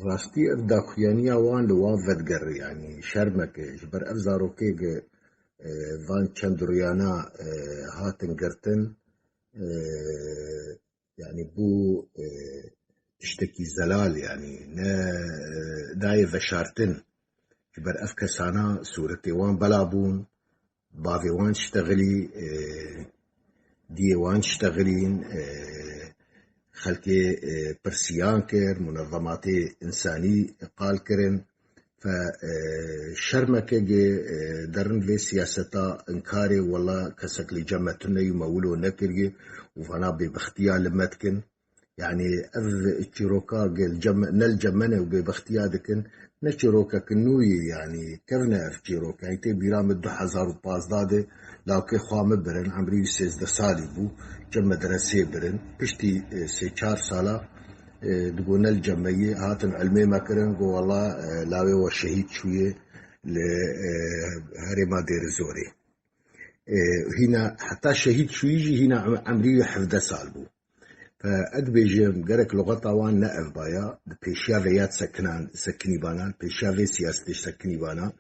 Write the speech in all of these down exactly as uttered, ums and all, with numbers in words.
Rastî ev daxuyaniya wan li wan vedigerî, yanî şermek e. Ji ber ev zarokê ge, e, van çend rûyana, e, hatin girtin, e, yanî bû, e, tiştekî zelal, yanî ne, e, dayê veşartin. Ji ber ev kesana sûretê wan bela bûn, bavê wan diştexilî, e, diyê wan diştexilîn, e, xelkê, e, pirsiyan kir, munezematê însanî qal kirin. Fe, e, şermeke ge, e, derin vê siyaseta inkarê, wela kesek li cem me tune yû me wilo nekiriye û vana bêbextiya li me dikin. Yanî ev çîroka ge li cem, ne li cem me ne û bêbextiya dikin, ne çîrokek nû ye, yanî kevne ev çîrok. Yanî tê bîra min du hezar û pazdeh de lawkê xwe min birin, emrî wî sêzdeh salî bû, cem medresê birin. Piştî, e, sê çar sala, e, digo ne li cem me ye, hatin ilmê me kirin, go wela, e, lawê we şehîd çûye li, e, herêma Dêrizorê. E, hîna heta şehîd çûyî jî hîna em-, emrî wî hevdeh sal bû. Fe, ez dibêjim, gerek luxeta wan ne ev baya, di pêşiya vê ya sekinan, sekinîbana, pêşiya vê siyasetê sekinîbana,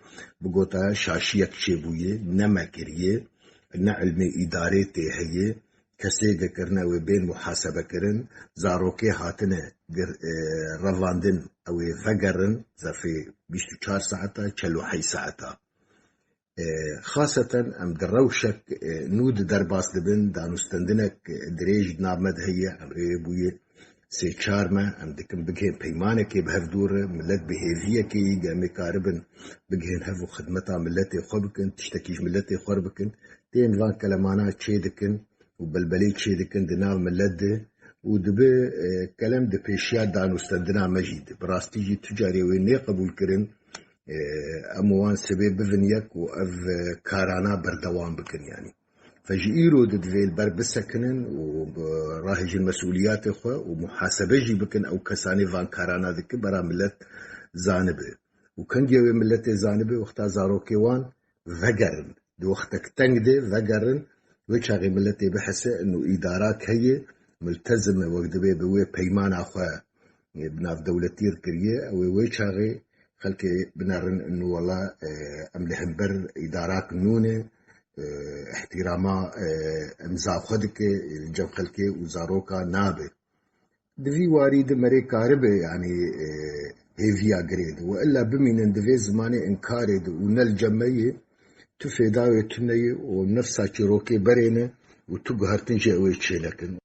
bigota şaşiyek çêbûye, ne me kiriye, ne ilmê îdarê tê heye, kesê ge kirine wê bên muhasebe kirin, zarokê hatine gir-, e, revandin, ew ê vegerin, zerfê bîst û çar saeta, çel û heyş saeta. E, xaseten em di rewşek, e, nû di derbas dibin, danûstendinek, e, dirêj di nav me de heye, emrê wê bûye sê çar meh, em dikin bigihên peymanekê bi hev dû re, millet bi hêviyekê yî ge em ê karibin bigihên hev û xidmeta milletê xwe bikin, tiştekî ji milletê xwe re bikin, tên van kelemana çê dikin û belbelê çê dikin di nav millet de û dibe, e, kelem di pêşiya danûstendina me jî de. Bi rastî jî tu carê wê nê qebûl kirin, e, em wan sibê bivin yek û ev, e, karana berdewam bikin, yanî. Fe ji îro di divê li ber bisekinin û bi rahêjin mesûliyatê xwe û muhasebe jî bikin ew kesanê van karana dikin, bera millet zanibe. Û kengê wê milletê zanibe, wexta zarokê wan vegerin. Di wextek teng de vegerin, wê çaxê milletê bihese, ino îdarak heye, miltezim e, wek divê bi wê peymana xwe, e, bi navdewletî re kiriye, ew ê wê çaxê xelkê binerin, ino wela, e, em li hember îdarak nû ne, e, îhtîrama, e, imza xwe dike, e, li cem xelkê û zaroka nabe. Di vî warî de merê karibe, yanî, e, hêviya girê de. We illa bimînin di vê zimanê inkarê de û ne li cem me yê, tu fêda wê tune ye û nefsa çîrokê berê ne û tu guhertin jî ew ê çênekin.